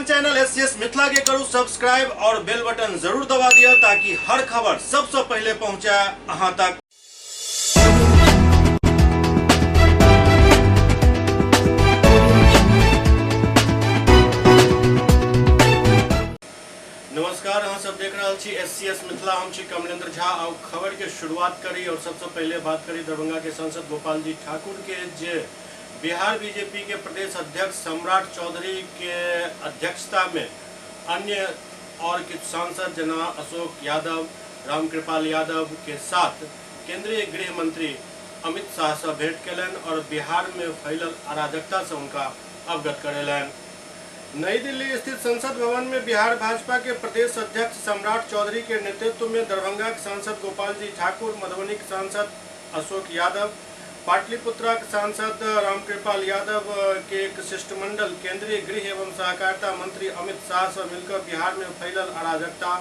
अपन channel SCS Mithila के करू सब्सक्राइब और बेल बटन जरूर दबा दिया ताकि हर खबर सबसे पहले पहुंचे अहां तक। नमस्कार, अहाँ सब देख रहल छी एस सी एस मिथिला। हम छी कमलेंद्र झा। और खबर के शुरुआत करी और सबसे पहले बात करी दरभंगा के सांसद गोपाल जी ठाकुर के, जे बिहार बीजेपी के प्रदेश अध्यक्ष सम्राट चौधरी के अध्यक्षता में अन्य और किछु सांसद जेना अशोक यादव, रामकृपाल यादव के साथ केंद्रीय गृह मंत्री अमित शाह से भेंट केलनि और बिहार में फैलल अराजकता से हुनका अवगत करेलनि। नई दिल्ली स्थित संसद भवन में बिहार भाजपा के प्रदेश अध्यक्ष सम्राट चौधरी के नेतृत्व में दरभंगा के सांसद गोपाल जी ठाकुर, मधुबनी के सांसद अशोक यादव, पाटलिपुत्रा के सांसद रामकृपाल यादव के एक शिष्टमंडल केंद्रीय गृह एवं सहकारिता मंत्री अमित शाह से मिलकर बिहार में फैलल अराजकता,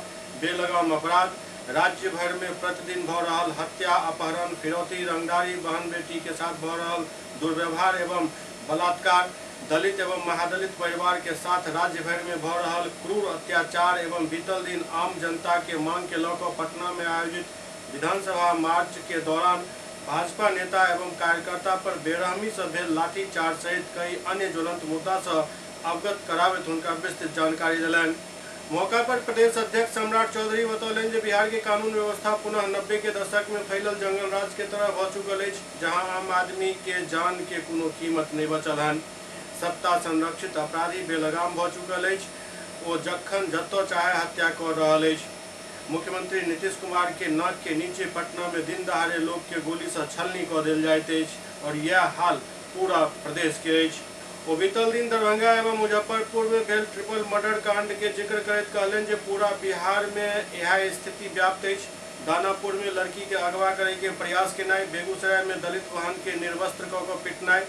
बेलगाम अपराध, राज्य भर में प्रतिदिन भ रहल हत्या, अपहरण, फिरौती, रंगदारी, बहन बेटी के साथ भ रहल दुर्व्यवहार एवं बलात्कार, दलित एवं महादलित परिवार के साथ राज्य भर में भ रहल क्रूर अत्याचार एवं बीतल दिन आम जनता के मांग के लऽ कऽ पटना में आयोजित विधानसभा मार्च के दौरान भाजपा नेता एवं कार्यकर्ता पर बेरहमी से भेल लाठीचार्ज सहित कई अन्य ज्वलंत मुद्दा से अवगत कराबैत हुनका विस्तृत जानकारी देलनि। मौका पर प्रदेश अध्यक्ष सम्राट चौधरी बतौलनि जे बिहार के कानून व्यवस्था पुनः 90 के दशक में फैलल जंगल राज के तरह भ चुकल अछि, जहां आम आदमी के जान के कोनो कीमत नहीं बचल हन। सत्ता संरक्षित अपराधी बेलगाम भ चुकल अछि, ओ जखन जतऽ चाहे हत्या कऽ रहल अछि। मुख्यमंत्री नीतीश कुमार के नाक के नीचे पटना में दिन दहाड़े लोग के गोली से छलनी कऽ देल जाइत अछि और यैह हाल पूरा प्रदेश के अछि। ओ बीतल दिन दरभंगा एवं मुजफ्फरपुर में भेल ट्रिपल मर्डर कांड के जिक्र करैत कहलनि जे पूरा बिहार में इएह स्थिति व्याप्त अछि। दानापुर में लड़की के अगवा करय के प्रयास केनाइ, बेगूसराय में दलित बहन के निर्वस्त्र कऽ कऽ पिटनाइ,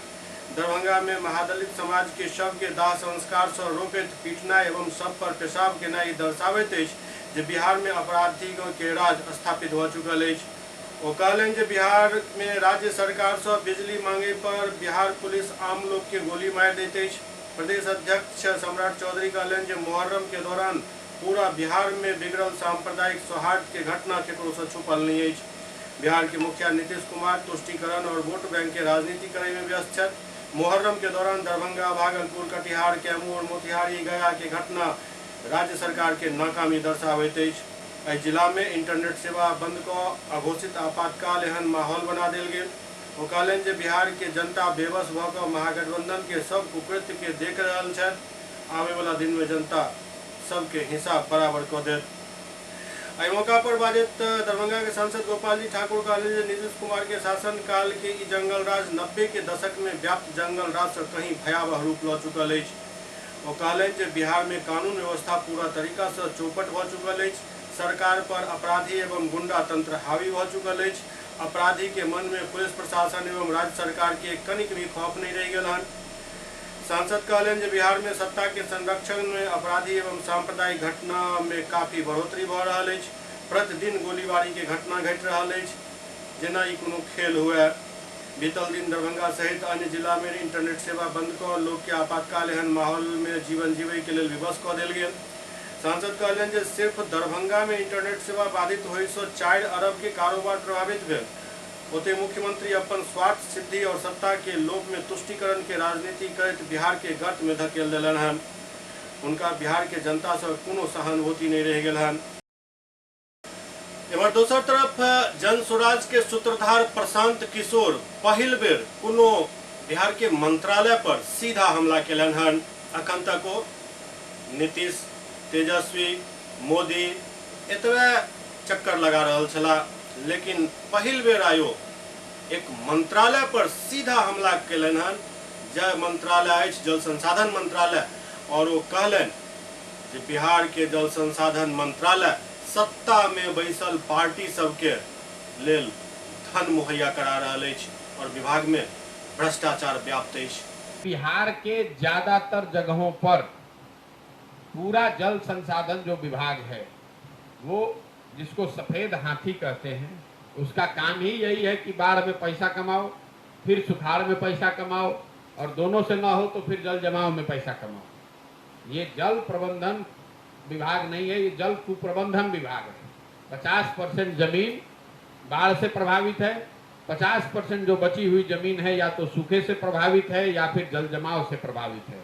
दरभंगा में महादलित समाज के शव के दाह संस्कार सँ रोकैत पीटनाइ एवं शव पर पेशाब केनाइ ई दर्शाबैत अछि जे बिहार में अपराधी के राज स्थापित भ चुकल अछि। ओ कहलनि जे बिहार में राज्य सरकार सँ बिजली मांगय पर बिहार पुलिस आम लोक के गोली मारि दैत अछि। प्रदेश अध्यक्ष सम्राट चौधरी कहलनि जे मुहर्रम के दौरान पूरा बिहार में बिगड़ल सांप्रदायिक सौहार्द के घटना केकरो सँ छुपल नहि अछि। बिहार के मुखिया नीतीश कुमार तुष्टिकरण और वोट बैंक के राजनीति करय में व्यस्त छथि। मुहर्रम के दौरान दरभंगा, भागलपुर, कटिहार, कैमूर, मोतिहारी, गया के घटना राज्य सरकार के नाकामी दर्शाबैत अछि। एहि जिला में इंटरनेट सेवा बंद कऽ अघोषित आपातकाल एहन माहौल बना देल गेल। ओ कहलनि जे बिहार के जनता बेबस भऽ कऽ महागठबंधन के सब कुकृत्य के देख रहल छथि। आबय वाला दिन में जनता सबके हिसाब बराबर कऽ देत। एहि मौका पर बाजैत दरभंगा के सांसद गोपाल जी ठाकुर कहलनि जे नीतीश कुमार के शासन काल के ई जंगल राज 90 के दशक में व्याप्त जंगल राज से कहीं भयावह रूप लऽ चुकल अछि। ओ कहलनि जे बिहार में कानून व्यवस्था पूरा तरीका से चौपट भऽ चुकल अछि। सरकार पर अपराधी एवं गुंडा तंत्र हावी भऽ चुकल अछि। अपराधी के मन में पुलिस प्रशासन एवं राज्य सरकार के कनिक भी खौफ नहीं रहि गेल हन। सांसद कहलनि जे बिहार में सत्ता के संरक्षण में अपराधी एवं सांप्रदायिक घटना में काफी बढ़ोतरी भऽ रहल अछि। प्रतिदिन गोलीबारी के घटना घटि रहल अछि, जेना ई कोनो खेल हुए। बीतल दिन दरभंगा सहित अन्य जिला में इंटरनेट सेवा बंद कऽ लोक के आपातकाल एहन माहौल में जीवन जीबय के लेल विवश कऽ देल गेल। सांसद कहलनि जे सिर्फ दरभंगा में इंटरनेट सेवा बाधित होय सँ 4 अरब के कारोबार प्रभावित भेल। ओतहि मुख्यमंत्री अपन स्वार्थ सिद्धि और सत्ता के लोभ में तुष्टिकरण के राजनीति करैत बिहार के गर्त में धकेल देलनि हन। हुनका बिहार के जनता सँ कोनो सहानुभूति नहीं रहि गेल हन। एम्हर दोसर तरफ जन स्वराज के सूत्रधार प्रशांत किशोर पहिल बेर कोनो बिहार के मंत्रालय पर सीधा हमला केलनि हन। अखन तक ओ नीतीश, तेजस्वी, मोदी एतबे चक्कर लगा रहल छलाह, लेकिन पहिल बेर आयो एक मंत्रालय पर सीधा हमला केलनि हन। जे मंत्रालय अछि जल संसाधन मंत्रालय, और ओ कहलनि जे बिहार के जल संसाधन मंत्रालय सत्ता में बैसल पार्टी सबके लेल धन मुहैया करा रहल अछि और विभाग में भ्रष्टाचार व्याप्त अछि। बिहार के ज्यादातर जगहों पर पूरा जल संसाधन जो विभाग है वो जिसको सफ़ेद हाथी कहते हैं, उसका काम ही यही है कि बाढ़ में पैसा कमाओ, फिर सुखाड़ में पैसा कमाओ, और दोनों से ना हो तो फिर जल जमाव में पैसा कमाओ। ये जल प्रबंधन विभाग नहीं है, ये जल कुप्रबंधन विभाग है। 50% जमीन बाढ़ से प्रभावित है, 50% जो बची हुई जमीन है या तो सूखे से प्रभावित है या फिर जल जमाव से प्रभावित है।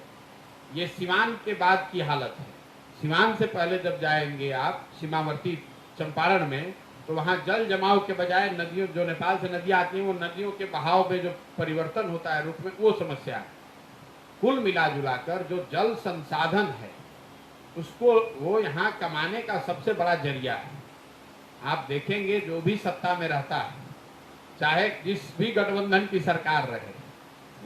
ये सिवान के बाद की हालत है। सिवान से पहले जब जाएंगे आप सीमावर्ती चंपारण में, तो वहाँ जल जमाव के बजाय नदियों, जो नेपाल से नदियाँ आती हैं, वो नदियों के बहाव में जो परिवर्तन होता है रुख में, वो समस्या है। कुल मिला जुलाकर जो जल संसाधन है उसको वो यहाँ कमाने का सबसे बड़ा जरिया है। आप देखेंगे जो भी सत्ता में रहता है, चाहे जिस भी गठबंधन की सरकार रहे,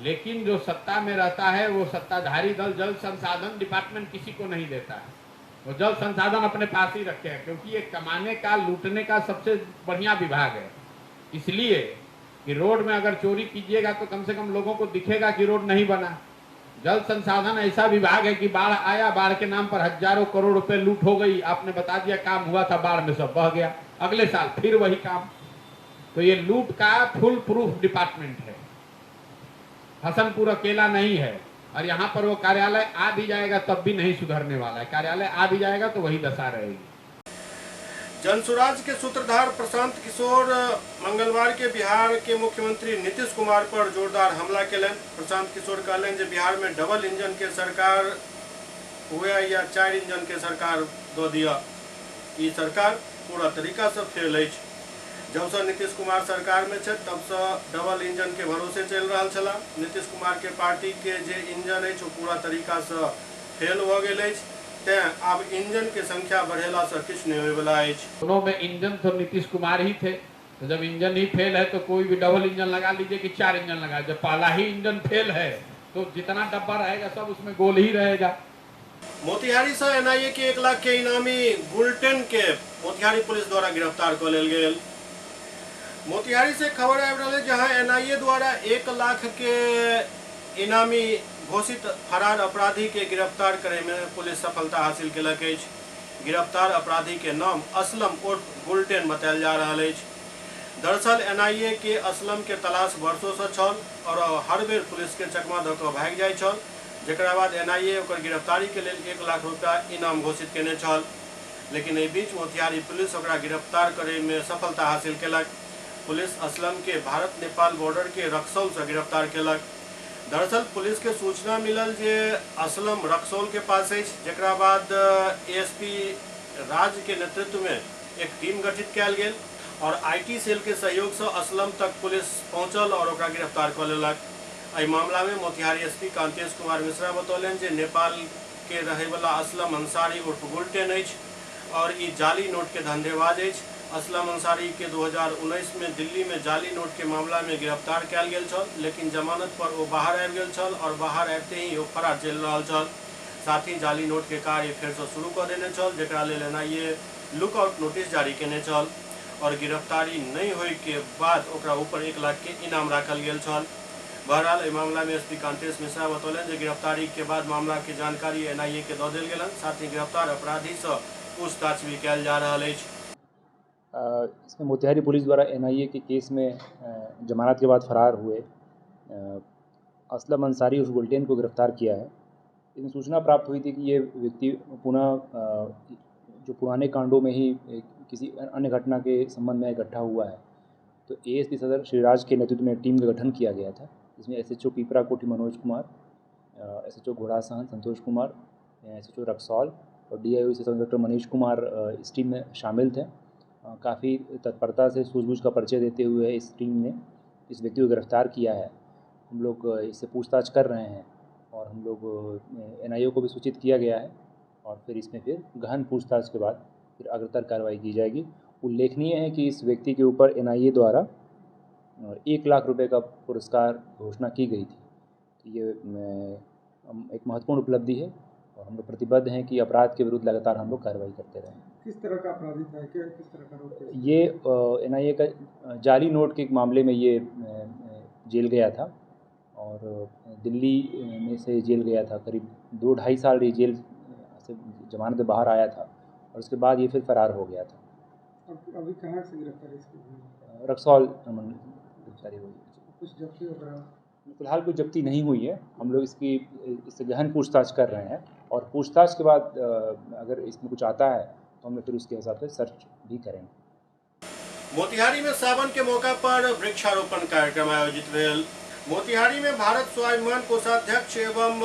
लेकिन जो सत्ता में रहता है वो सत्ताधारी दल जल संसाधन डिपार्टमेंट किसी को नहीं देता है। वो जल संसाधन अपने पास ही रखे हैं, क्योंकि ये कमाने का, लूटने का सबसे बढ़िया विभाग है। इसलिए कि रोड में अगर चोरी कीजिएगा तो कम से कम लोगों को दिखेगा कि रोड नहीं बना। जल संसाधन ऐसा विभाग है कि बाढ़ आया, बाढ़ के नाम पर हजारों करोड़ रुपए लूट हो गई, आपने बता दिया काम हुआ था, बाढ़ में सब बह गया, अगले साल फिर वही काम। तो ये लूट का फुल प्रूफ डिपार्टमेंट है। हसनपुर अकेला नहीं है, और यहाँ पर वो कार्यालय आ भी जाएगा तब भी नहीं सुधरने वाला है। कार्यालय आ भी जाएगा तो वही दशा रहेगी। जनसुराज के सूत्रधार प्रशांत किशोर मंगलवार के बिहार के मुख्यमंत्री नीतीश कुमार पर जोरदार हमला केलनि। प्रशांत किशोर कहलनि जे बिहार में डबल इंजन के सरकार हुए या 4 इंजन के सरकार दऽ दिअ, ई सरकार पूरा तरीका से फेल अछि। जब से नीतीश कुमार सरकार में छथि तब से डबल इंजन के भरोसे चलि रहल छलाह। नीतीश कुमार के पार्टी के जे इंजन अछि ओ पूरा तरीका से फेल भऽ गेल अछि, तें आब इंजन के संख्या बढ़ेला से किछु नहीं होयवला अछि। दोनों में इंजन तो नीतीश कुमार ही थे, तो जब इंजन ही फेल है तो कोई भी डबल इंजन लगा लीजिए कि 4 इंजन लगा, जब पहला ही इंजन फेल है तो जितना डब्बा रहेगा सब उसमें गोल ही रहेगा। मोतिहारी से एनआईए के 1 लाख के इनामी गुलटेन के मोतिहारी पुलिस द्वारा गिरफ्तार कऽ लेल गेल। मोतिहारी से खबर आबि रहल है जहां एनआईए द्वारा 1 लाख के इनामी घोषित फरार अपराधी के गिरफ्तार करे में पुलिस सफलता हासिल केलक अछि। गिरफ्तार अपराधी के नाम असलम उर्फ गुलटेन बतायल जा रहल अछि। दरअसल एनआईए के असलम के तलाश वर्षों से छल और हर बेर पुलिस के चकमा दऽ कऽ भागि जाइत छल, जकरा बाद एनआईए ओकर गिरफ्तारी के लेल 1 लाख रुपया इनाम घोषित केने छल। लेकिन एहि बीच मोतिहारी पुलिस ओकरा गिरफ्तार करे में सफलता हासिल केलक। पुलिस असलम के भारत नेपाल बॉर्डर के रक्सौल से गिरफ्तार केलक। दरअसल पुलिस के सूचना मिलल जे असलम रक्सौल के पास अछि, जकरा बाद एएसपी राज के नेतृत्व में एक टीम गठित कयल गेल और IT cell के सहयोग से असलम तक पुलिस पहुंचल और ओकरा गिरफ्तार कऽ लेलक। एहि मामला में मोतिहारी एसपी कांतेश कुमार मिश्रा बतौलनि जे नेपाल के रहयवला असलम अंसारी उर्फ गुलटेन अछि और ई जाली नोट के धंधेबाज अछि। असलम अंसारी के 2019 में दिल्ली में जाली नोट के मामला में गिरफ्तार कयल गेल छल, लेकिन जमानत पर ओ बाहर आबि गेल छल और बाहर आबिते ही ओ फरार चलि रहल छल। साथ ही जाली नोट के कार्य फेरसँ शुरू कऽ देने छल, जकरा लेल एनआईए लुकआउट नोटिस जारी केने छल और गिरफ्तारी नहीं होय के बाद ओकरा ऊपर 1 लाख के इनाम राखल गेल छल। बहरहाल एहि मामला में एसपी कांतेश मिश्रा बतौलनि जे गिरफ्तारी के बाद मामला के जानकारी एनआईए के दऽ देल गेलनि, साथ ही गिरफ्तार अपराधी से पूछताछ भी कयल जा रहल अछि। इसमें मोतिहारी पुलिस द्वारा एनआईए के केस में जमानत के बाद फरार हुए असलम अंसारी उर्फ गुलटेन को गिरफ़्तार किया है। इसमें सूचना प्राप्त हुई थी कि ये व्यक्ति पुनः जो पुराने कांडों में ही किसी अन्य घटना के संबंध में इकट्ठा हुआ है, तो एएसपी सदर श्रीराज के नेतृत्व में टीम का गठन किया गया था। इसमें SHO Pipra Kothi Manoj Kumar, SHO Ghorasahan Santosh Kumar, SHO Raxaul और डीआईओ से डॉक्टर मनीष कुमार इस टीम में शामिल थे। काफ़ी तत्परता से सूझबूझ का परिचय देते हुए इस टीम ने इस व्यक्ति को गिरफ़्तार किया है। हम लोग इससे पूछताछ कर रहे हैं और हम लोग एनआईए को भी सूचित किया गया है और फिर इसमें फिर गहन पूछताछ के बाद फिर अग्रतर कार्रवाई की जाएगी। उल्लेखनीय है कि इस व्यक्ति के ऊपर एनआईए द्वारा 1 लाख रुपए का पुरस्कार घोषणा की गई थी। तो ये एक महत्वपूर्ण उपलब्धि है और हम लोग प्रतिबद्ध हैं कि अपराध के विरुद्ध लगातार हम लोग कार्रवाई करते रहें। किस तरह का अपराधी था, किस तरह का नोट? ये एनआईए का जाली नोट के एक मामले में ये जेल गया था और दिल्ली में से जेल गया था। करीब 2-2.5 साल ये जेल से जमानत बाहर आया था और उसके बाद ये फिर फरार हो गया था। अब अभी कहाँ से गिरफ्तारी इसकी हुई? रक्सौल गिरफ्तारी हुई। कुछ जब्ती वगैरह? फिलहाल कोई जब्ती नहीं हुई है। हम लोग इसकी इससे गहन पूछताछ कर रहे हैं और पूछताछ के बाद अगर इसमें कुछ आता है तो हम फिर उसके हिसाब से सर्च भी करेंगे। मोतिहारी में सावन के मौका पर वृक्षारोपण कार्यक्रम आयोजित भेल। मोतिहारी में भारत स्वाभिमान कोषाध्यक्ष एवं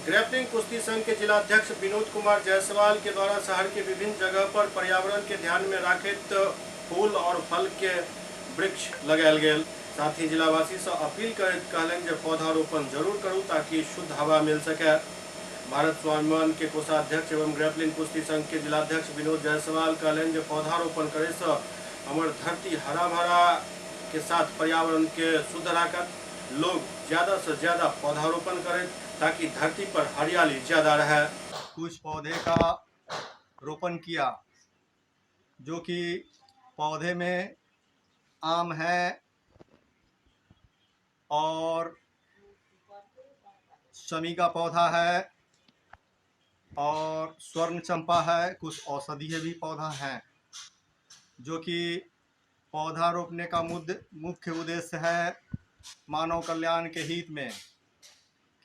ग्रैपलिंग कुश्ती संघ के जिलाध्यक्ष विनोद कुमार जायसवाल के द्वारा शहर के विभिन्न जगह पर पर्यावरण के ध्यान में राखैत फूल और फल के वृक्ष लगायल गेल। साथ ही जिलावासी से अपील करैत कहलनि जे पौधारोपण जरूर करू ताकि शुद्ध हवा मिल सके। भारत स्वाभिमान के कोषाध्यक्ष एवं ग्रैपलिंग कुश्ती संघ के जिलाध्यक्ष विनोद जायसवाल कहलनि जे पौधारोपण करे से हमर धरती हरा भरा के साथ पर्यावरण के शुद्ध राखत। लोग ज्यादा से ज्यादा पौधारोपण करें ताकि धरती पर हरियाली ज्यादा रहे। कुछ पौधे का रोपण किया, जो कि पौधे में आम है और शमी का पौधा है और स्वर्ण चंपा है, कुछ औषधीय भी पौधा है, जो कि पौधा रोपने का मुख्य उद्देश्य है मानव कल्याण के हित में,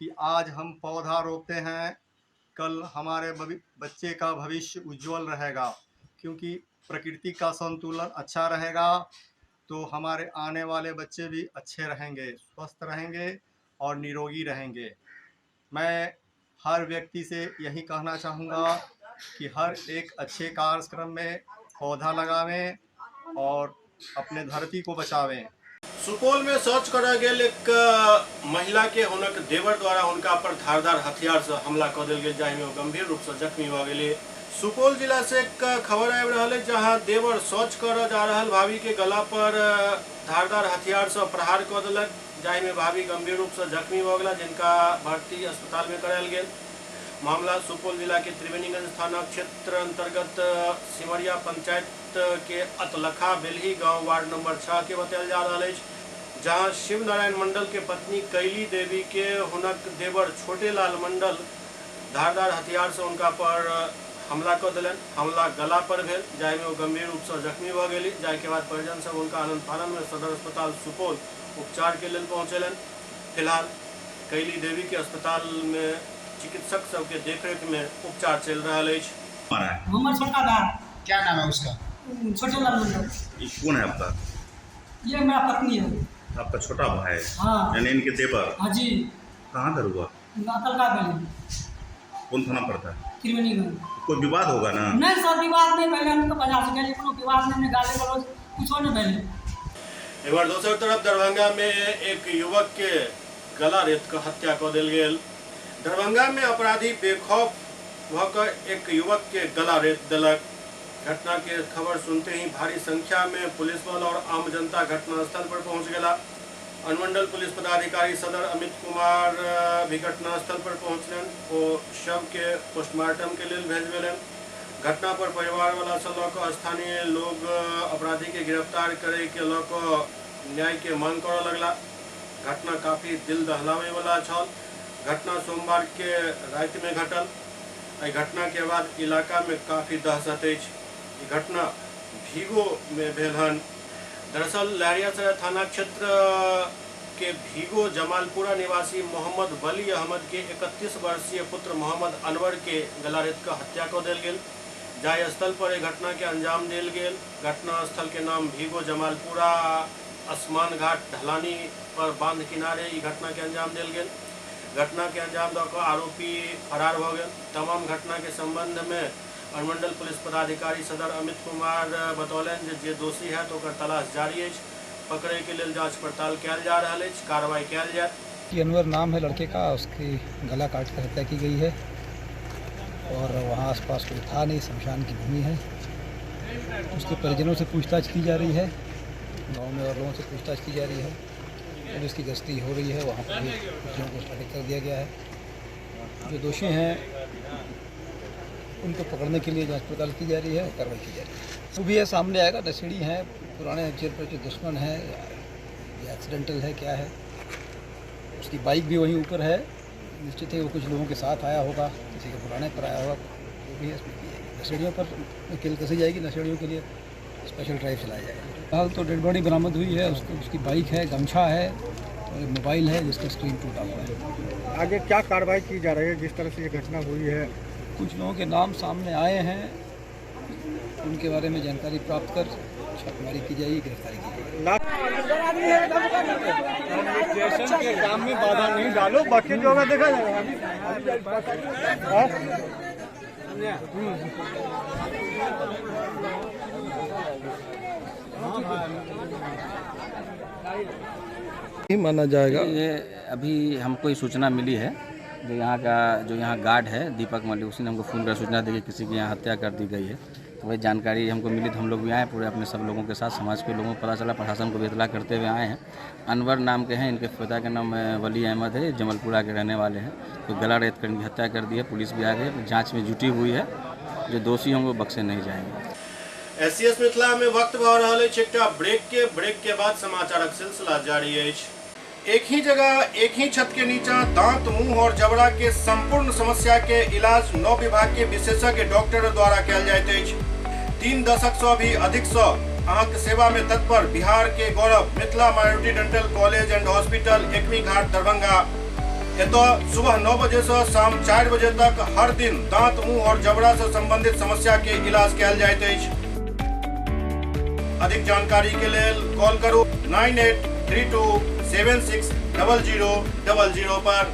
कि आज हम पौधा रोपते हैं, कल हमारे बच्चे का भविष्य उज्जवल रहेगा, क्योंकि प्रकृति का संतुलन अच्छा रहेगा तो हमारे आने वाले बच्चे भी अच्छे रहेंगे, स्वस्थ रहेंगे और निरोगी रहेंगे। मैं हर व्यक्ति से यही कहना चाहूँगा कि हर एक अच्छे कार्यक्रम में पौधा लगावें और अपने धरती को बचावें। सुपौल में शौच करय गेल एक महिला के हुनक देवर द्वारा हुनका पर धारदार हथियार से हमला कऽ देल गेल, जाहिमे ओ गंभीर रूप से जख्मी भऽ गेली। सुपौल जिला से एक खबर आबि रहल है, जहां देवर शौच करय जा रहल भाभी के गला पर धारदार हथियार से प्रहार कऽ देलक, जाहिमे भाभी गंभीर रूप से जख्मी भऽ गेला, जिनका भर्ती अस्पताल में करायल गेल। मामला सुपौल जिला के त्रिवेणीगंज थाना क्षेत्र अंतर्गत सिमरिया पंचायत के अतलखा बेलही गांव वार्ड नंबर 6 के बतायल जा रहल अछि, जहां शिव नारायण मंडल के पत्नी कैली देवी के हुनक देवर छोटे लाल मंडल धारदार हथियार से उनका पर हमला कऽ देलनि। हमला गला पर भेल, जाहिमे ओ गंभीर रूप से जख्मी भऽ गेली, जाहिके बाद परिजन सब हुनका आनन फानन में सदर अस्पताल सुपौल उपचार के लेल पहुँचेलनि। फिलहाल कैली देवी के अस्पताल में चिकित्सक सबके देखरेख में उपचार चल रहा है। हमर छोटा भाई, क्या नाम है उसका? छोटे लाल मंडल। ये कौन है आपका? ये मेरा पत्नी है। आपका छोटा भाई? हाँ। यानी इनके देवर? हाँ जी। कहाँ घर हुआ? अतलका गली। कौन थाना पड़ता है? त्रिवेणीगंज। कोई विवाद होगा ना? नहीं सर, विवाद नहीं पहले हम तो बाजार से गए, कोनो विवाद नहीं, गाली गलौज कुछो नहीं भेलै। एक बार दोसर तरफ दरभंगा में एक युवक के गला रेत कऽ हत्या कऽ देल गेल। दरभंगा में अपराधी बेखौफ भऽ कऽ एक युवक के गला रेत देलक। घटना के खबर सुनते ही भारी संख्या में पुलिस बल और आम जनता घटनास्थल पर पहुंच गया। अनुमंडल पुलिस पदाधिकारी सदर अमित कुमार भी घटनास्थल पर पहुंचलन। ओ शव के पोस्टमार्टम के लिए भेजबेलन। घटना पर परिवार वाला से लऽ कऽ स्थानीय लोग अपराधी के गिरफ्तार करे के लऽ कऽ न्याय के मांग करऽ लगला। घटना काफी दिल दहलावे वाला छल। घटना सोमवार के राति में घटल। एहि घटना के बाद इलाका में काफी दहशत अछि। ई घटना भीगो में भेल हन। दरअसल लहरियासराय थाना क्षेत्र के भीगो जमालपुरा निवासी मोहम्मद वली अहमद के 31 वर्षीय पुत्र मोहम्मद अनवर के गला रेत कऽ हत्या कऽ देल गेल। जाहि स्थल पर एहि घटना के अंजाम देल गेल, घटना स्थल के नाम भीगो जमालपुरा असमान घाट ढलानी पर बांध किनारे ई घटना के अंजाम देल गेल। घटना के अंजाम दऽ कऽ आरोपी फरार भऽ गेल। तमाम घटना के संबंध में अनुमंडल पुलिस पदाधिकारी सदर अमित कुमार बतौलनि जे दोषी है तो ओकर तलाश जारी अछि। पकड़े के लेल जांच पड़ताल कयल जा रहल अछि, कार्रवाई कयल जायत। अनवर नाम है लड़के का, उसकी गला काट कर हत्या की गई है और वहाँ आसपास कोई था नहीं, शमशान की भूमि है। उसके परिजनों से पूछताछ की जा रही है, गाँव में और लोगों से पूछताछ की जा रही है। पुलिस की गश्ती हो रही है, वहाँ पर भी दोषियों को स्टडी कर दिया गया है। जो दोषी हैं उनको पकड़ने के लिए जांच पड़ताल की जा रही है और कार्रवाई की जा रही है। वो भी है सामने आएगा, नशेड़ी हैं, पुराने चिर परिचित दुश्मन है, ये एक्सीडेंटल है क्या है। उसकी बाइक भी वहीं ऊपर है, निश्चित है वो कुछ लोगों के साथ आया होगा, किसी के बुलाने पर आया होगा, वो भी इसमें की जाएगी। नशेड़ियों पर नकेल कसी जाएगी, नशेड़ियों के लिए स्पेशल ड्राइव चलाया जाएगा। फिलहाल तो डेड बॉडी बरामद हुई है, उसको उसकी बाइक है, गमछा है और मोबाइल है जिसका स्क्रीन टूटा हुआ है। आगे क्या कार्रवाई की जा रही है जिस तरह से ये घटना हुई है? कुछ लोगों के नाम सामने आए हैं, उनके बारे में जानकारी प्राप्त कर छापेमारी की जाएगी, गिरफ्तारी की जाएगी। के काम में बाधा नहीं डालो, बाकी जो होगा देखा जाएगा। माना जाएगा। ये अभी हमको ये सूचना मिली है, जो यहाँ का जो यहाँ गार्ड है दीपक मल्लिक, उसी ने हमको फ़ोन कर सूचना दी कि किसी की यहाँ हत्या कर दी गई है। तो वही जानकारी हमको मिली तो हम लोग भी आए पूरे अपने सब लोगों के साथ, समाज के लोगों को पता चला, प्रशासन को भी इतला करते हुए आए हैं। अनवर नाम के हैं, इनके पिता का नाम वली अहमद है, जमलपुरा के रहने वाले हैं। तो गला रेत कर इनकी हत्या कर दी है, पुलिस भी आ गई है, जाँच में जुटी हुई है। जो दोषी होंगे वो बख्शे नहीं जाएंगे। एससीएस मिथिला में वक्त भऽ रहल अछि एकटा ब्रेक के। ब्रेक के बाद समाचारक सिलसिला जारी अछि। एक ही जगह एक ही छत के नीचा दांत, मुंह और जबड़ा के संपूर्ण समस्या के इलाज 9 विभाग के विशेषज्ञ डॉक्टर द्वारा कयल जाइत अछि। 3 दशक से भी अधिक से अहाँके सेवा में तत्पर बिहार के गौरव Mithila minority dental college and hospital, Ekmi Ghat, Darbhanga. एतऽ सुबह 9 बजे से शाम 4 बजे तक हर दिन दांत, मुंह और जबड़ा से संबंधित समस्या के इलाज कयल जाइत अछि। अधिक जानकारी के लेल कॉल करू 9832 760000 पर।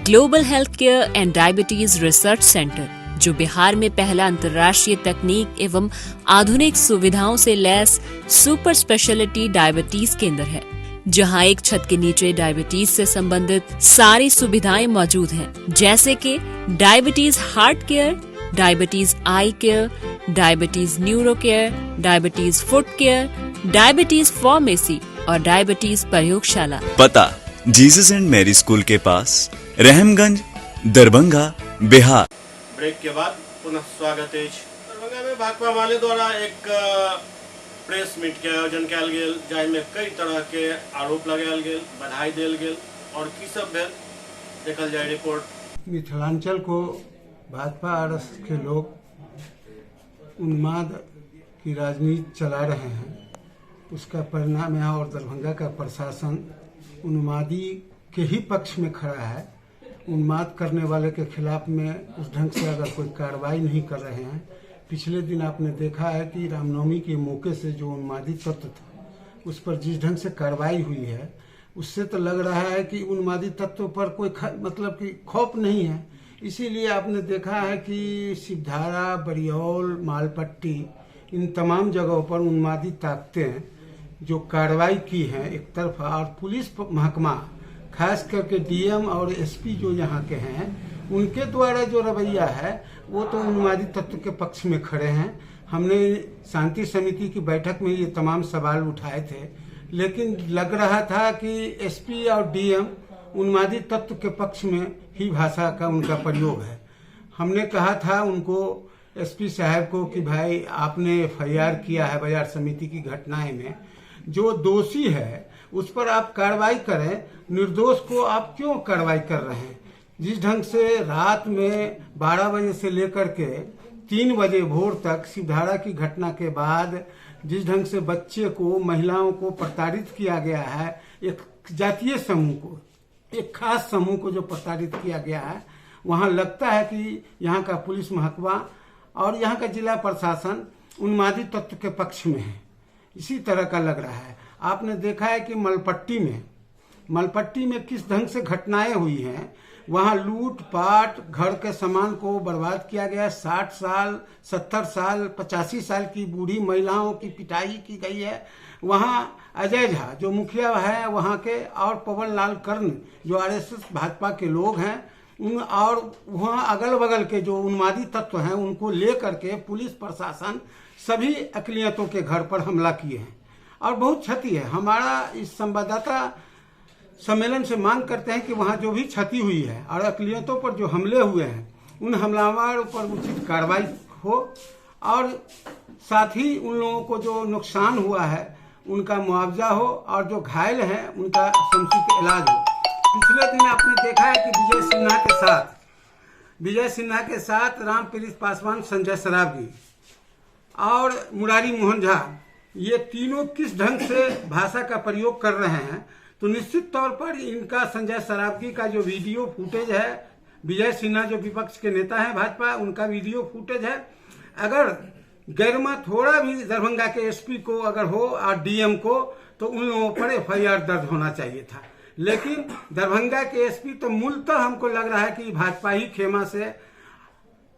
Global health care and diabetes research centre, जो बिहार में पहला अंतर्राष्ट्रीय तकनीक एवं आधुनिक सुविधाओं से लैस सुपर स्पेशलिटी डायबिटीज केंद्र है, जहां एक छत के नीचे डायबिटीज से संबंधित सारी सुविधाएं मौजूद हैं, जैसे कि diabetes heart care, diabetes eye care, diabetes neuro care, diabetes foot care, diabetes pharmacy और डायबिटीज प्रयोगशाला। पता जीसस एंड मैरी स्कूल के पास, रहमगंज, दरभंगा, बिहार। ब्रेक के बाद पुनः स्वागत अछि। दरभंगा में भाकपा माले द्वारा एक प्रेस मीट के आयोजन कयल गेल, जाहिमे कई तरह के आरोप लगायल गेल, बधाई देल गेल और की सब भेल, देखल जाए रिपोर्ट। मिथिलांचल को भाजपा आरएसएस के लोग उन्माद की राजनीति चला रहे हैं, उसका परिणाम है और दरभंगा का प्रशासन उन्मादी के ही पक्ष में खड़ा है। उन्माद करने वाले के खिलाफ में उस ढंग से अगर कोई कार्रवाई नहीं कर रहे हैं। पिछले दिन आपने देखा है कि रामनवमी के मौके से जो उन्मादी तत्व था उस पर जिस ढंग से कार्रवाई हुई है, उससे तो लग रहा है कि उन्मादी तत्व पर कोई मतलब कि खौफ नहीं है। इसीलिए आपने देखा है कि शिवधारा, बरियौल, मालपट्टी, इन तमाम जगहों पर उन्मादी ताकतें जो कार्रवाई की हैं एक तरफा, और पुलिस महकमा खास करके डीएम और एसपी जो यहाँ के हैं उनके द्वारा जो रवैया है वो तो उन्मादी तत्व के पक्ष में खड़े हैं। हमने शांति समिति की बैठक में ये तमाम सवाल उठाए थे, लेकिन लग रहा था कि एसपी और डीएम उन्मादी तत्व के पक्ष में ही भाषा का उनका प्रयोग है। हमने कहा था उनको, एसपी साहब को, कि भाई आपने एफआईआर किया है बाजार समिति की घटनाएं में, जो दोषी है उस पर आप कार्रवाई करें, निर्दोष को आप क्यों कार्रवाई कर रहे हैं। जिस ढंग से रात में 12 बजे से लेकर के 3 बजे भोर तक शिवधारा की घटना के बाद जिस ढंग से बच्चे को, महिलाओं को प्रताड़ित किया गया है, एक जातीय समूह को, एक खास समूह को जो प्रताड़ित किया गया है, वहाँ लगता है कि यहाँ का पुलिस महकमा और यहाँ का जिला प्रशासन उन्मादी तत्व के पक्ष में है, इसी तरह का लग रहा है। आपने देखा है कि मलपट्टी में किस ढंग से घटनाएं हुई हैं, वहाँ लूटपाट, घर के सामान को बर्बाद किया गया, 60 साल, 70 साल, 85 साल की बूढ़ी महिलाओं की पिटाई की गई है। वहाँ अजय झा जो मुखिया है वहाँ के, और पवन लाल कर्ण जो आरएसएस भाजपा के लोग हैं उन, और वहाँ अगल बगल के जो उन्मादी तत्व हैं उनको ले करके पुलिस प्रशासन सभी अकलियतों के घर पर हमला किए हैं और बहुत क्षति है। हमारा इस संवाददाता सम्मेलन से मांग करते हैं कि वहाँ जो भी क्षति हुई है और अकलियतों पर जो हमले हुए हैं उन हमलावरों पर उचित कार्रवाई हो, और साथ ही उन लोगों को जो नुकसान हुआ है उनका मुआवजा हो और जो घायल हैं उनका समुचित इलाज हो। पिछले दिन आपने देखा है कि विजय सिन्हा के साथ रामप्रीत पासवान, संजय सरावगी और मुरारी मोहन झा, ये तीनों किस ढंग से भाषा का प्रयोग कर रहे हैं, तो निश्चित तौर पर इनका संजय सरावगी का जो वीडियो फुटेज है, विजय सिन्हा जो विपक्ष के नेता हैं भाजपा, उनका वीडियो फुटेज है, अगर गरिमा थोड़ा भी दरभंगा के एसपी को अगर हो और डीएम को, तो उन लोगों पर एफआईआर दर्ज होना चाहिए था। लेकिन दरभंगा के एसपी तो मूलतः हमको लग रहा है कि भाजपा ही खेमा से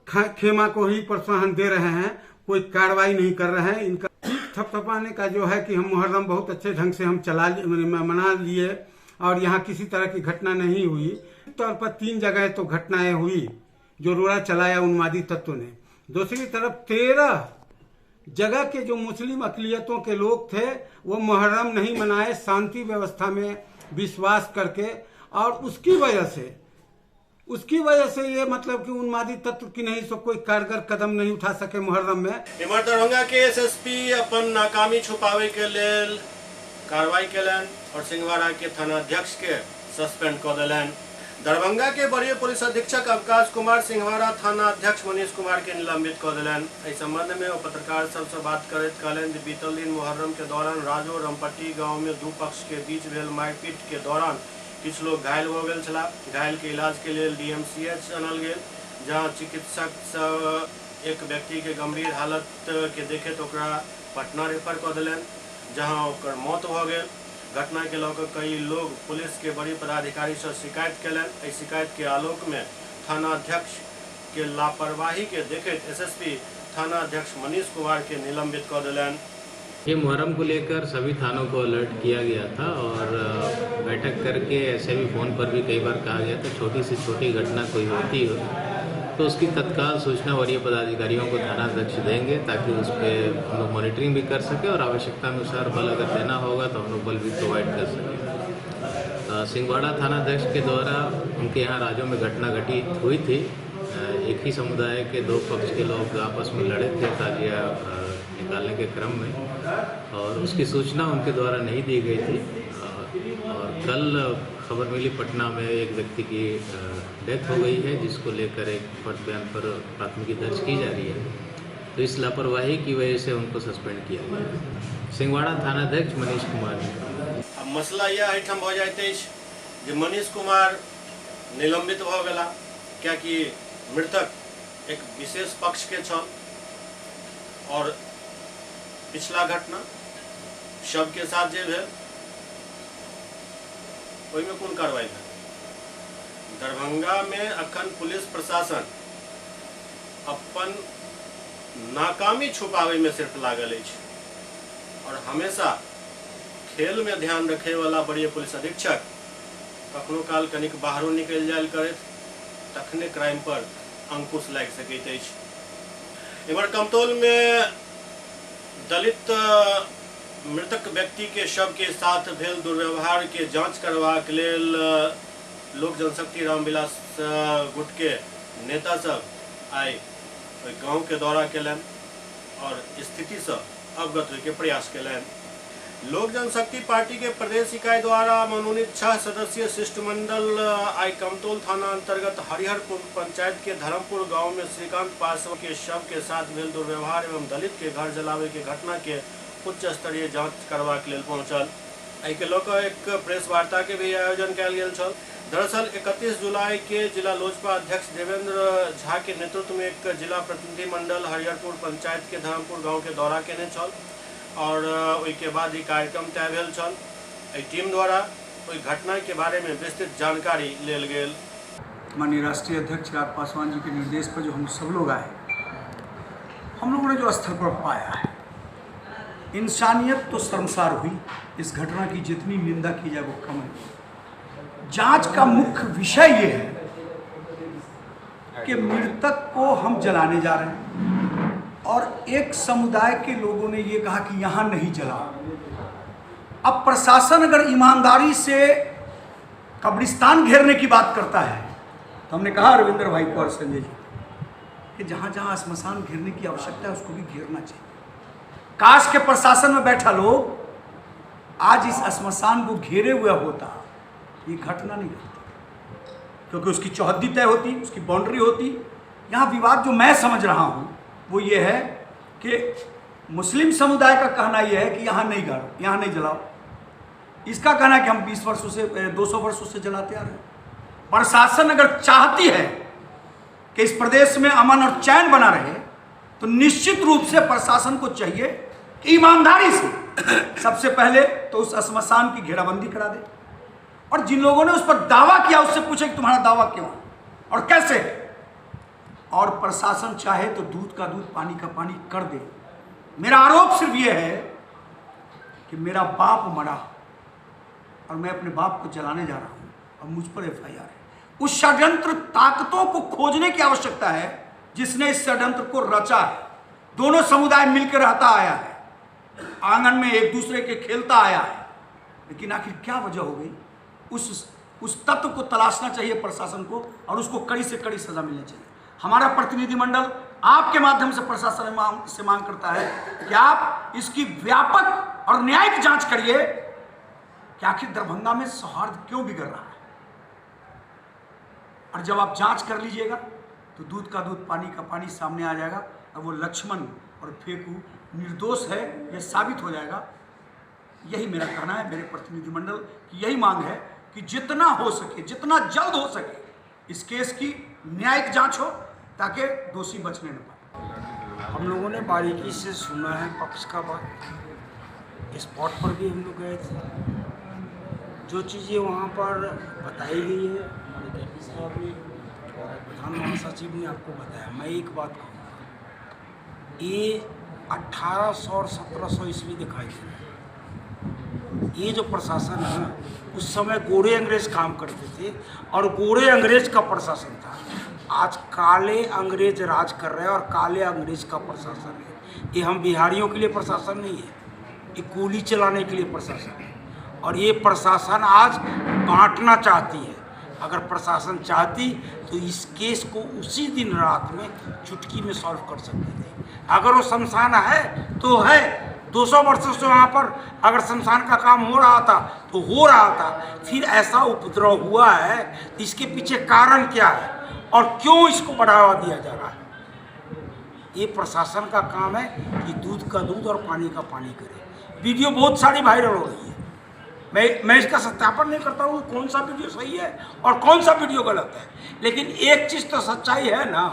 खेमा को ही प्रोत्साहन दे रहे हैं, कोई कार्रवाई नहीं कर रहे हैं। इनका पीठ थपथपाने का जो है कि हम मुहर्रम बहुत अच्छे ढंग से हम चला मना लिए और यहाँ किसी तरह की घटना नहीं हुई। तौर पर 3 जगह तो घटनाएं हुई जो रोड़ा चलाया उन्मादी तत्व ने। दूसरी तरफ 13 जगह के जो मुस्लिम अकलियतों के लोग थे वो मुहर्रम नहीं मनाए, शांति व्यवस्था में विश्वास करके, और उसकी वजह से ये मतलब कि उन्मादी तत्व की नहीं सो कोई कारगर कदम नहीं उठा सके मुहर्रम में। इमहर दरभंगा के एसएसपी अपन नाकामी छुपावे के लेल कार्रवाई केलनि और सिंहवाड़ा के थानाध्यक्ष के सस्पेंड कऽ देलनि। दरभंगा के वरीय पुलिस अधीक्षक अवकाश कुमार सिंहवाड़ा थाना अध्यक्ष मनीष कुमार के निलंबित कऽ देलनि। एहि संबंध में ओ पत्रकार सबसे बात करैत कहलनि जे बीतल दिन मुहर्रम के दौरान राजो रमपट्टी गांव में दू पक्ष के बीच भेल मारपीट के दौरान किछु लोग घायल भऽ गेल छलाह। घायल के इलाज के लेल डीएमसीएच आनल गेल, जहां चिकित्सक सब एक व्यक्ति के गंभीर हालत के देखैत ओकरा पटना रेफर कऽ देलनि, जहां ओकर मौत भऽ गेल। घटना के लऽ कऽ कई लोग पुलिस के बड़ी पदाधिकारी से शिकायत केलनि। एहि शिकायत के आलोक में थानाध्यक्ष के लापरवाही के देखैत एसएसपी थानाध्यक्ष मनीष कुमार के निलंबित कऽ देलनि। ये मुहर्रम को लेकर सभी थानों को अलर्ट किया गया था और बैठक करके ऐसे भी फ़ोन पर भी कई बार कहा गया था, छोटी से छोटी घटना कोई होती हो तो उसकी तत्काल सूचना वरीय पदाधिकारियों को थानाध्यक्ष देंगे, ताकि उस पर हम लोग मॉनिटरिंग भी कर सकें और आवश्यकता अनुसार बल अगर देना होगा तो हम लोग बल भी प्रोवाइड कर सकें। सिंहवाड़ा थानाध्यक्ष के द्वारा उनके यहाँ राजों में घटना घटित हुई थी। एक ही समुदाय के दो पक्ष के लोग आपस में लड़े थे ताजिया निकालने के क्रम में, और उसकी सूचना उनके द्वारा नहीं दी गई थी। और कल खबर मिली पटना में एक व्यक्ति की डेथ हो गई है, जिसको लेकर एक फर्द बयान पर प्राथमिकी दर्ज की जा रही है। तो इस लापरवाही की वजह से उनको सस्पेंड किया गया। सिंहवाड़ा थानाध्यक्ष मनीष कुमार। अब मसला यह एहिठाम भऽ जाइत अछि जे मनीष कुमार निलंबित भऽ गेला, कियाकि मृतक एक विशेष पक्ष के छल और पिछला घटना शव के साथ जे भेल ओहिमे कोन कार्रवाई भेल। दरभंगा में अखन पुलिस प्रशासन अपन नाकामी छुपावे में सिर्फ लागल अछि और हमेशा खेल में ध्यान रखे वाला वरीय पुलिस अधीक्षक कखनो काल कनिक बाहरो निकलि जायल करैत, तखने क्राइम पर अंकुश लागि सकैत अछि। इमहर कमतौल में दलित मृतक व्यक्ति के शव के साथ भेल दुर्व्यवहार के जांच करबाक लेल लोक जनशक्ति रामविलास गुट के नेता सब आइ ओहि गांव के दौरा केलनि और स्थिति से अवगत होय के प्रयास केलनि। लोक जनशक्ति पार्टी के प्रदेश इकाई द्वारा मनोनीत 6 सदस्यीय शिष्टमंडल आइ कमतौल थाना अंतर्गत हरिहरपुर पंचायत के धर्मपुर गांव में श्रीकांत पासवान के शव के साथ भेल दुर्व्यवहार एवं दलित के घर जलावे के घटना के उच्च स्तरीय जांच करबाक लेल पहुंचल। एहिके लऽ कऽ एक प्रेस वार्ता के भी आयोजन कयल गेल छल। दरअसल 31 जुलाई के जिला लोजपा अध्यक्ष देवेंद्र झा के नेतृत्व में एक जिला प्रतिनिधिमंडल हरिहरपुर पंचायत के धर्मपुर गांव के दौरा केने छल और ओहिके बाद ई कार्यक्रम तय भेल छल। एहि टीम द्वारा ओहि घटना के बारे में विस्तृत जानकारी लेल गेल। माननीय राष्ट्रीय अध्यक्ष चिराग पासवान जी के निर्देश पर जो हम सब लोग आए, हम लोगों ने जो स्थल पर पाया है, इंसानियत तो शर्मसार हुई। इस घटना की जितनी निंदा की जाए वो कम है। जांच का मुख्य विषय ये है कि मृतक को हम जलाने जा रहे हैं और एक समुदाय के लोगों ने ये कहा कि यहाँ नहीं जलाओ। अब प्रशासन अगर ईमानदारी से कब्रिस्तान घेरने की बात करता है तो हमने कहा रविंद्र भाई को और संजय जी कि जहाँ जहाँ श्मशान घेरने की आवश्यकता है उसको भी घेरना चाहिए। काश के प्रशासन में बैठा लोग आज इस श्मशान को घेरे हुए होता, ये घटना नहीं घटती, क्योंकि उसकी चौहद्दी तय होती, उसकी बाउंड्री होती। यहाँ विवाद जो मैं समझ रहा हूँ वो ये है कि मुस्लिम समुदाय का कहना यह है कि यहाँ नहीं गाड़ो, यहाँ नहीं जलाओ। इसका कहना है कि हम 20 वर्षों से 200 वर्षों से जलाते आ रहे हैं। प्रशासन अगर चाहती है कि इस प्रदेश में अमन और चैन बना रहे, तो निश्चित रूप से प्रशासन को चाहिए कि ईमानदारी से सबसे पहले तो उस श्मशान की घेराबंदी करा दे, और जिन लोगों ने उस पर दावा किया उससे पूछे कि तुम्हारा दावा क्यों है और कैसे है। और प्रशासन चाहे तो दूध का दूध पानी का पानी कर दे। मेरा आरोप सिर्फ ये है कि मेरा बाप मरा और मैं अपने बाप को जलाने जा रहा हूँ और मुझ पर एफआईआर है। उस षड्यंत्र ताकतों को खोजने की आवश्यकता है जिसने इस षड्यंत्र को रचा है। दोनों समुदाय मिलकर रहता आया है, आंगन में एक दूसरे के खेलता आया है, लेकिन आखिर क्या वजह हो गई, उस तत्व को तलाशना चाहिए प्रशासन को और उसको कड़ी से कड़ी सजा मिलनी चाहिए। हमारा प्रतिनिधिमंडल आपके माध्यम से प्रशासन से मांग करता है कि आप इसकी व्यापक और न्यायिक जांच करिए कि आखिर दरभंगा में सौहार्द क्यों बिगड़ रहा है। और जब आप जांच कर लीजिएगा तो दूध का दूध पानी का पानी सामने आ जाएगा और वो लक्ष्मण और फेकू निर्दोष है यह साबित हो जाएगा। यही मेरा कहना है, मेरे प्रतिनिधिमंडल की यही मांग है कि जितना हो सके, जितना जल्द हो सके इस केस की न्यायिक जांच हो ताकि दोषी बचने न पाए। हम लोगों ने बारीकी से सुना है पक्ष का बात, स्पॉट पर भी हम लोग गए थे, जो चीज़ें वहाँ पर बताई गई है हमारे कैपी साहब ने और प्रधान महासचिव ने आपको बताया। मैं एक बात कहूँगा, ये 1800 और 1700 ईस्वी दिखाई दे रहा है। ये जो प्रशासन है उस समय गोरे अंग्रेज काम करते थे और गोरे अंग्रेज का प्रशासन था। आज काले अंग्रेज राज कर रहे हैं और काले अंग्रेज का प्रशासन है। ये हम बिहारियों के लिए प्रशासन नहीं है, ये गोली चलाने के लिए प्रशासन है। और ये प्रशासन आज बांटना चाहती है। अगर प्रशासन चाहती तो इस केस को उसी दिन रात में चुटकी में सॉल्व कर सकती थी। अगर वो शमशान है तो है, 200 वर्षों से वहाँ पर अगर शमशान का काम हो रहा था तो हो रहा था, फिर ऐसा उपद्रव हुआ है तो इसके पीछे कारण क्या है और क्यों इसको बढ़ावा दिया जा रहा है। ये प्रशासन का काम है कि दूध का दूध और पानी का पानी करे। वीडियो बहुत सारी वायरल हो रही है, मैं इसका सत्यापन नहीं करता हूँ कौन सा वीडियो सही है और कौन सा वीडियो गलत है, लेकिन एक चीज़ तो सच्चाई है ना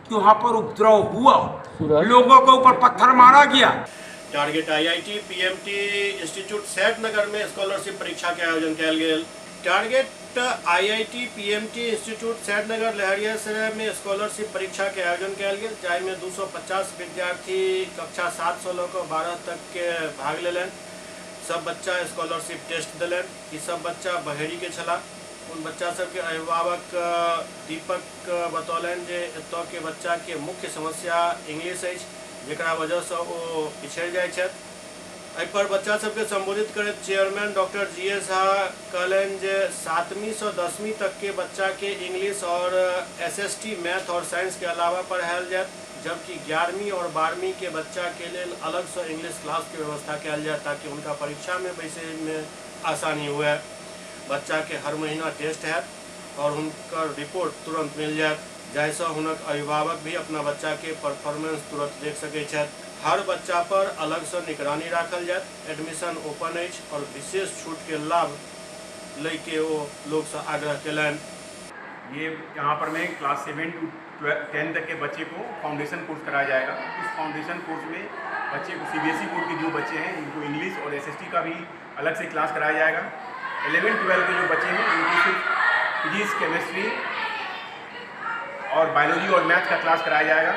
कि वहाँ पर उपद्रव हुआ, लोगों के ऊपर पत्थर मारा गया। Target IIT PMT institute Saidnagar में स्कॉलरशिप परीक्षा के आयोजन कयल गेल। Target IIT PMT institute Saidnagar Laheriasarai में स्कॉलरशिप परीक्षा के आयोजन कयल गेल, जाहिमे 250 विद्यार्थी कक्षा 7 से लऽ कऽ 12 तक के भाग लेलनि। सब बच्चा स्कॉलरशिप टेस्ट देलनि। ई सब बच्चा बहेड़ी के छलाह। उन बच्चा सबके अभिभावक दीपक बतौलनि जे एतऽ के बच्चा के मुख्य समस्या इंग्लिश अछि, जकरा वजहसँ ओ पिछड़ि जाइ छथि। एहि पर बच्चा सबके संबोधित करैत chairman doctor G S Jha कहलनि जे 7वीं से 10वीं तक के बच्चा के इंग्लिश और एसएसटी मैथ और साइंस के अलावा पढ़ायल जायत, जबकि 11वीं और 12वीं के बच्चा के लेल अलग से इंग्लिश क्लास के व्यवस्था कयल जाए ताकि उनका परीक्षा में बैसे में आसानी हुए। बच्चा के हर महीना टेस्ट हैत और हुनकर रिपोर्ट तुरंत मिल जायत, जाहिसँ हुनक अभिभावक भी अपना बच्चा के परफॉर्मेंस तुरंत देख सकै छथि। हर बच्चा पर अलग से निगरानी राखल जायत। एडमिशन ओपन अछि और विशेष छूट के लाभ लैके ओ लोग से आग्रह कयलनि। ये यहाँ पर मैं क्लास 7 to 10 तक के बच्चे को फाउंडेशन कोर्स कराया जाएगा। इस फाउंडेशन कोर्स में बच्चे को सीबीएसई बोर्ड के जो बच्चे हैं उनको इंग्लिश और एसएसटी का भी अलग से क्लास कराया जाएगा। 11, 12 के जो बच्चे हैं उनको सिर्फ फिजिक्स, केमिस्ट्री और बायोलॉजी और मैथ का क्लास कराया जाएगा।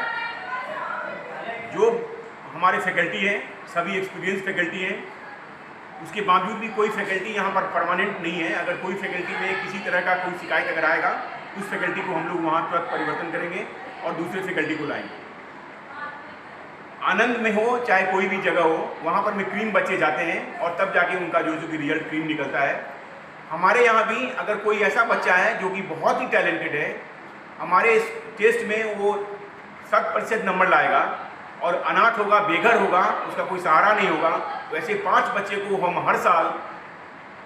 जो हमारे फैकल्टी हैं सभी एक्सपीरियंस फैकल्टी हैं, उसके बावजूद भी कोई फैकल्टी यहाँ पर परमानेंट नहीं है। अगर कोई फैकल्टी में किसी तरह का कोई शिकायत अगर आएगा उस फैकल्टी को हम लोग वहाँ तुरंत परिवर्तन करेंगे और दूसरे फैकल्टी को लाएंगे। आनंद में हो चाहे कोई भी जगह हो, वहाँ पर में क्रीम बच्चे जाते हैं और तब जाके उनका जो कि रिजल्ट क्रीम निकलता है। हमारे यहाँ भी अगर कोई ऐसा बच्चा है जो कि बहुत ही टैलेंटेड है, हमारे इस टेस्ट में वो 100% नंबर लाएगा और अनाथ होगा, बेघर होगा, उसका कोई सहारा नहीं होगा, वैसे 5 बच्चे को हम हर साल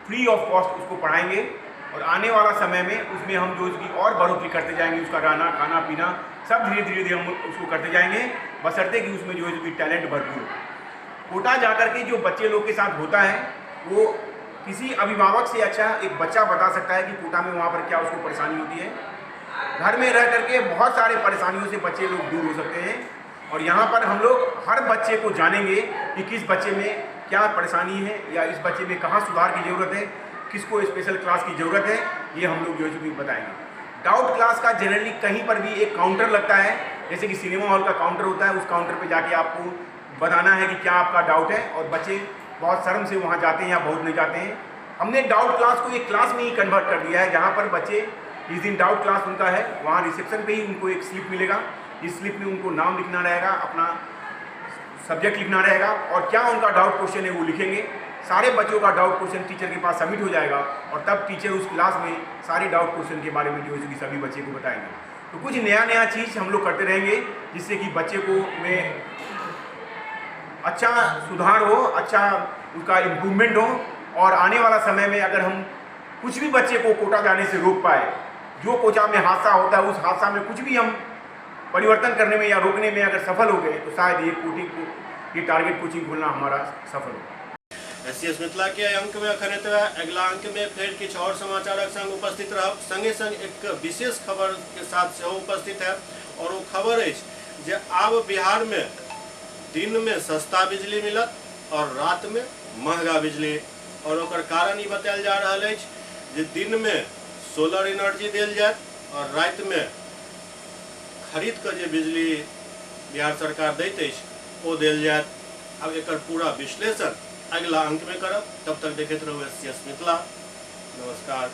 फ्री ऑफ कॉस्ट उसको पढ़ाएंगे और आने वाला समय में उसमें हम जो उसकी और बढ़ोतरी करते जाएंगे, उसका रहना खाना पीना सब धीरे धीरे हम उसको करते जाएंगे, बशर्ते कि उसमें जो है कि टैलेंट भरपूर हो। कोटा जा कर के जो बच्चे लोग के साथ होता है वो किसी अभिभावक से अच्छा एक बच्चा बता सकता है कि कोटा में वहाँ पर क्या उसको परेशानी होती है। घर में रह करके बहुत सारे परेशानियों से बच्चे लोग दूर हो सकते हैं और यहाँ पर हम लोग हर बच्चे को जानेंगे कि किस बच्चे में क्या परेशानी है या इस बच्चे में कहाँ सुधार की ज़रूरत है, किसको स्पेशल क्लास की ज़रूरत है, ये हम लोग जो है बताएंगे। डाउट क्लास का जनरली कहीं पर भी एक काउंटर लगता है, जैसे कि सिनेमा हॉल का काउंटर होता है, उस काउंटर पे जाके आपको बताना है कि क्या आपका डाउट है और बच्चे बहुत शर्म से वहाँ जाते हैं या बहुत नहीं जाते हैं। हमने डाउट क्लास को एक क्लास में ही कन्वर्ट कर दिया है, जहाँ पर बच्चे जिस दिन डाउट क्लास उनका है वहाँ रिसेप्शन पे ही उनको एक स्लिप मिलेगा। इस स्लिप में उनको नाम लिखना रहेगा, अपना सब्जेक्ट लिखना रहेगा और क्या उनका डाउट क्वेश्चन है वो लिखेंगे। सारे बच्चों का डाउट क्वेश्चन टीचर के पास सबमिट हो जाएगा और तब टीचर उस क्लास में सारे डाउट क्वेश्चन के बारे में जो है सभी बच्चे को बताएंगे। तो कुछ नया नया चीज़ हम लोग करते रहेंगे जिससे कि बच्चे को में अच्छा सुधार हो, अच्छा उसका इम्प्रूवमेंट हो और आने वाला समय में अगर हम कुछ भी बच्चे को कोटा जाने से रोक पाए, जो कोटा में हादसा होता है उस हादसा में कुछ भी हम परिवर्तन करने में या रोकने में अगर सफल हो गए तो शायद ये कोचिंग, ये टारगेट कोचिंग खोलना हमारा सफल होगा। एससीएस मिथिला के अंक में अखन एतबे। अगिला अंक में फेर किछु और समाचारक संग उपस्थित रहब। संगे संग एक विशेष खबर के साथ सेहो उपस्थित है और वो खबर अछि जे आब बिहार में दिन में सस्ता बिजली मिलत और रात में महंगा बिजली। और ओकर कारण ई बतायल जा रहल अछि जे दिन में सोलर एनर्जी देल जायत और रात में खरीद के जे बिजली बिहार सरकार दैत अछि ओ देल जायत। अब एकर पूरा विश्लेषण अगिला अंक में करब। तब तक देखैत रहू एससीएस मिथिला। नमस्कार।